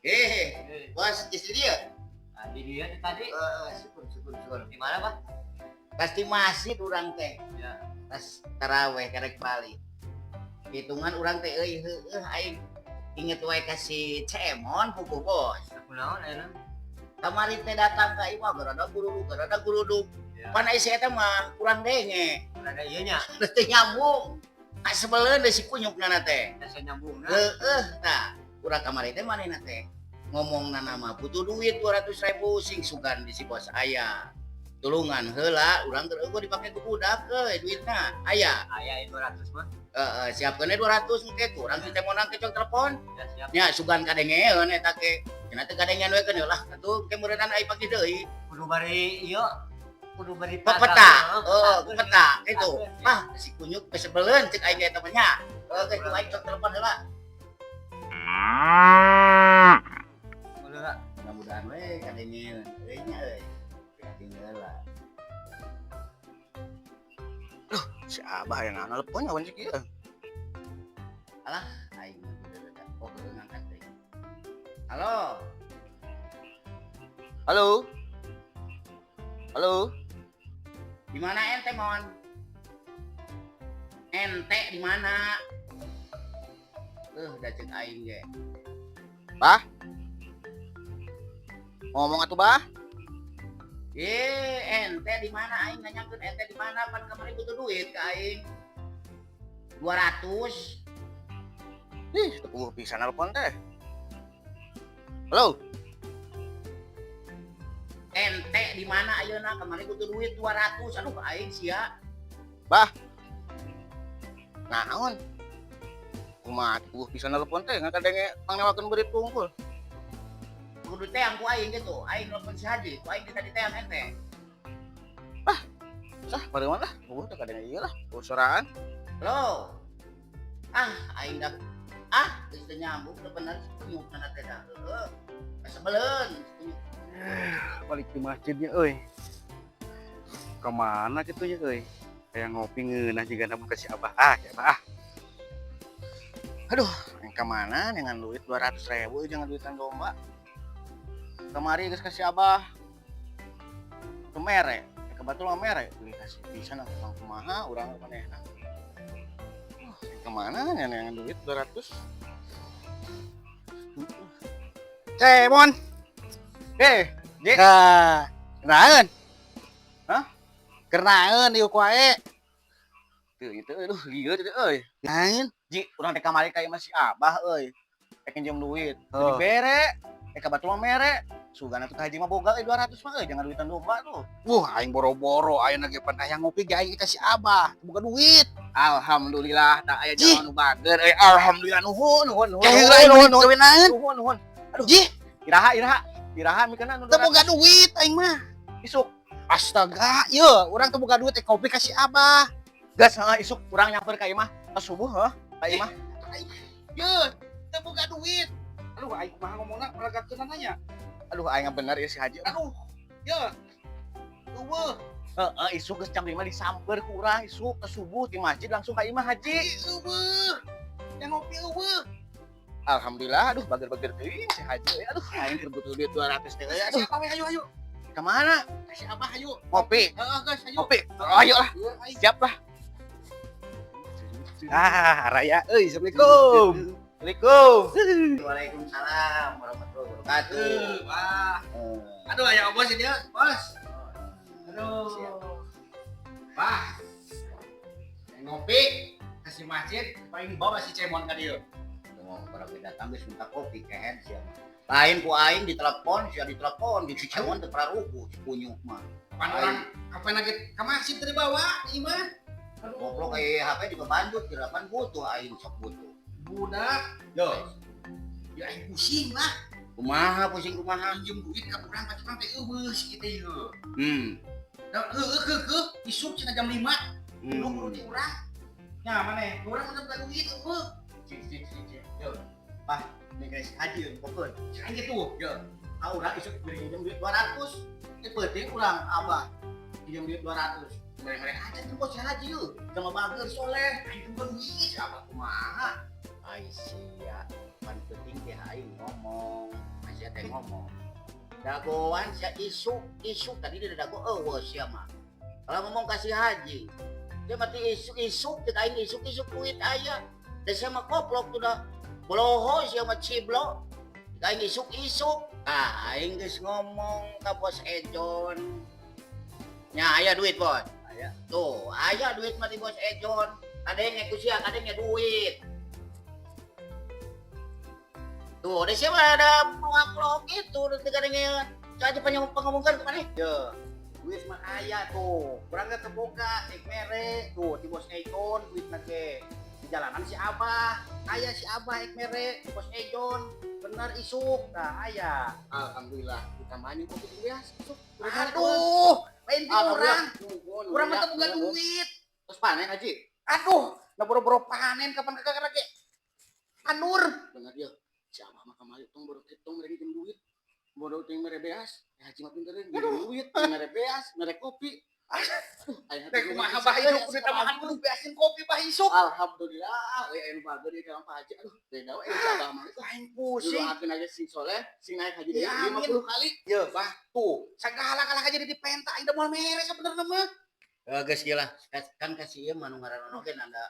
Eh, bos, istri dia. Tadi dia tuh tadi. Eh, syukur, syukur, syukur. Di mana, Pak? Pasti masih urang teh. Ya. Pas taraweh karek balik. Hitungan urang teh euy, heueuh, aing inget wae ka si Cemon puguh, bos. Kunaon ayeuna? Kamari teh datang ka imah garada guruduk, garada guruduk. Ya. Pan ai si eta mah kurang denge. Ada ieu nya. Teu nyambung. Kasebeleun deui si kunyuk nana teh. Asa nyambung na. Heeh, tah. Urang kamari teh manehna teh ngomong nama butuh duit 200 ribu, sing sugan di si bos aya. Tulungan heula, urang keur eueuh dipake ku budak euy duitna. Aya. Aya 200 mah. Heeh, siapkeun 200 engke ku urang si teh monang ke cok telepon. Ya, siap. Nya sugan kadengeeun eta ge. Cenah teh kadengean we keun lah atuh ke meureunana ai pagi deui. Kudu bari ieu. Kudu bari Pepeta. Heeh, pepeta gitu. Ah, si kunyuk kesebeleun cek aing ge eta mah nya. Heuh, geus ku aing cok telepon heula. Kudu lah. Mudah-mudahan we kadengeeun euy nya euy. Kadengeun heula. Si Abah yang nelpon awan sih kieu. Alah, aing mah teu. Oh, heueuh, ngangkat deui. Halo. Halo. Halo. Di mana ente, Mon? Ente di mana? Da cek aing ge. Bah. Ngomong atuh, Bah. Eh, ente di mana, aing nanyakeun ente di mana, pan kamari butuh duit ka aing. 200. Ih, teu puguh pisan nelpon teh. Halo. Ente di mana ayeuna, kamari butuh duit 200. Aduh, aing sia. Bah. Naon? Kumaha puguh pisan nelpon teh, ngan kadenge pangnewakeun beurit tungkul. Kudu teang ku aing gitu. Aing nelpon si Haji, ku aing kita diteang ente. Ah, sah pareuman lah, puguh teh kadenge ieu lah, usuraan. Halo. Ah, aing dah. Ah, geus teu nyambung teu bener kunyuk na teh dah. Heueuh. Kasebeleun kunyuk. Balik ke masjidnya euy. Kemana gitu ya euy? Kayak ngopi ngeunah juga namun ke si Abah. Ah, si Abah ah. Aduh, yang kemana dengan duit 200 ribu jangan duitan domba. Kemari geus kasih Abah. Ke mere, kebetulan mere, beli kasih bisa nah tukang kumaha urang manehna. Yang kemana dengan duit 200? Cemon. Eh, Ji. Nah, kenaeun. Hah? Kenaeun ieu ku ae. Tuh itu aduh lieur teh euy. Naon? Ji, urang teh kamari ka imah si Abah euy. Rek nginjem duit. Oh. Teu dibere. Eh, kebetulan mere. Sugan atuh ka haji mah boga euy 200 mah euy, jangan duitan domba tuh. Wah, aing boro-boro ayeuna ge pan hayang ngopi ge aing ka si Abah, boga duit. Alhamdulillah tak aya Ji. jalma nu bager euy. Alhamdulillah, nuhun nuhun nuhun. Kayak heula aing Nuhun duit nuhun gawe naon? nuhun nuhun. Aduh, Ji, iraha iraha iraha mikeuna nu teu boga duit aing mah. Isuk. Astaga, ieu urang teu boga duit eh kopi ka si Abah. Gas heeh, isuk urang nyamper ka imah pas subuh heuh ka imah. Ye, teu boga duit. Aduh, aing kumaha ngomongna meragakeun nya. Aduh, aing bener ya si Haji. Aduh, ye. Eueuh, Heeh, isuk geus jam 5 disamper ku urang isuk ke subuh di masjid langsung ka imah Haji. Eueuh. Yang ngopi eueuh. Alhamdulillah, aduh, bager-bager teuing si Haji euy. Aduh, aing keur butuh duit 200 teh euy. Aduh, Siapa we, ayo ayo. Ka mana? Ka si Abah ayo. Ngopi. Heeh, guys, ayo. Ngopi. Oh, ayo lah. Siap lah. Ah, raya euy, Assalamualaikum. Assalamualaikum. Waalaikumsalam warahmatullahi wabarakatuh. Wah. Eh, Aduh, aya bos ini, bos. Aduh. Siap. Wah. Ngopi kasih masjid paling bawa si Cemon ka dieu. Mau para datang geus minta kopi kehed sia mah. Lain ku aing ditelepon, sia ditelepon, di si Cemon teu pararuguh si kunyuk mah. Pan urang apa lagi ka masjid teu dibawa ieu mah. Goblok kayak HP juga bandut, kira pan butuh aing sok butuh. Budak. Yo. Ya aing pusing lah. Kumaha pusing kumaha? Pinjem duit ka urang pacik teh eueuh si kitu ieu. Da heueuh keukeuh isuk cenah jam 5. Lu kudu di urang. Nya maneh, urang udah boga duit eueuh. Cik cik cik cik. Yo. Pah, ini guys haji pokoknya. Cik aing gitu. Yo. Ah, urang isuk beri minjem duit 200. Eh, penting urang abah pinjam duit 200. Mere-mere aja tuh bos si haji yeuh. Sama bager soleh. Aing teu boga duit. Siapa kumaha? Ai sia. Pan penting teh aing ngomong. sia teh ngomong. Dagoan sia isuk, isuk tadi di dago euweuh sia mah. Kalau ngomong kasih haji, dia mati isuk-isuk, cek aing isuk-isuk duit aya. Da sia mah koplok tuh dah. Boloho sia mah ciblo. Cek aing isuk-isuk. Ah, aing geus ngomong ka Bos Ejon. Nya aya duit, Bos. Aya. Tuh, aya duit mah di Bos Ejon. Kadenge ku sia, kadenge duit. Tuh, di siapa ada pengaklok itu, nanti kadenge aja pengomongkan kemana? Ya, duit mah aya tuh. Urang ge teu boga ek mere tuh ti Bos Ejon duitna ge. Di jalanan si Abah, aya si Abah ek mere ti Bos Ejon. Bener isuk, tah aya. Alhamdulillah ditambahin kopi beas. Aduh, lain ti urang. Urang mah teu boga duit. Terus panen, Haji. Aduh, nah boro-boro panen kapan kakak ge. Anur. Bener ya. Si Abah mah kamari tong baru tong mere nginjem duit. Bodoh teh mere beas. Ya Haji mah pinterin nginjem duit, mere beas, mere kopi. Aduh, aya Teh kumaha bah hidup kudu tambahan kudu beasin kopi bah isuk. Alhamdulillah, euy anu bager ieu ka Pak Haji. Aduh, beda we si Abah mah. Aing pusing. Doakeun aja sing soleh, sing naik haji deui Ya, amin. 50 kali. Ye, bah, tuh, sagala kalah aja jadi dipenta aing da moal mere sabenerna mah. Eh, geus gila, kan kasih ieu mah nu ngaranna oge nanda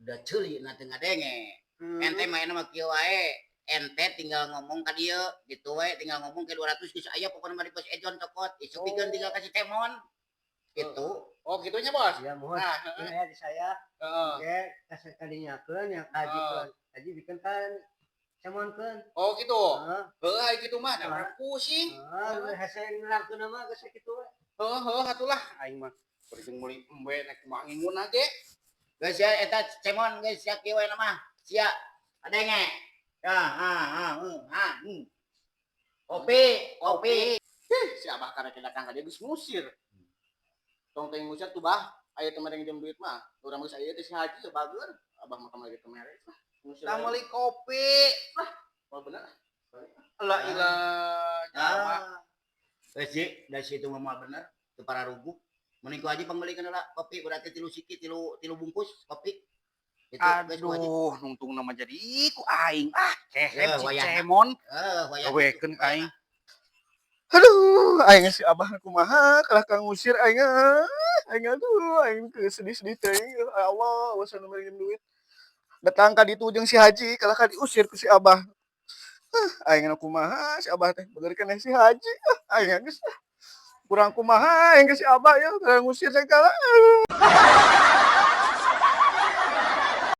udah ceuli na teu ngadenge. Ente mah mah kieu wae. Ente tinggal ngomong ka dieu gitu we, tinggal ngomong ke 200 geus aya pokona mah di Bos Ejon cokot. Isuk pikeun tinggal kasih temon. Gitu. Oh, gitunya, Bos. Ya mohon. Nah, Ini aya di saya. heeh. Oke, kasih kadinyakeun yang haji keun. Haji bikin kan cemonkeun. Oh, gitu. Heeh. Heeh, aya gitu mah da urang pusing. Heeh, hese nerangkeun mah geus kitu we. Heeh, heeh atulah aing mah. Bari jeung meuli embe naik kumaha ngingun ge. Geus ya eta cemon geus sia kieu we mah. Sia adenge. Ya, ha ha ha. Kopi, kopi. Si Abah karek datang ka dia geus ngusir. Tong teh ngusir tuh bah, aya teh mere nginjem duit mah. Urang geus aya teh si Haji ya bager. Abah mah kamari teu mere lah. Ngusir. Tah meuli kopi. Oh bener. La ilah, jalma. Ah. Geus ji, da situ mah moal bener, teu pararuguh. Mending ku haji pangbelikeun heula kopi berarti tilu siki, tilu tilu bungkus kopi. Itu geus ku haji. Aduh, nungtung nama jadi ku aing. Ah, kehed Eh, si wayahna. Cemon. Eh, wayah. Gawekeun ka aing. Aduh, aing si Abah kumaha kalah ka ngusir aing ah. Aing aduh, aing ke sedih-sedih teh. Ya Allah, wasa nu mere duit. Datang ka ditu jeung si Haji, kalah ka diusir ku si Abah. Ah, aing kumaha si Abah teh bener keneh si Haji. Ah, aing geus ah. Kurang kumaha aing ke si Abah ya, kalah ngusir segala.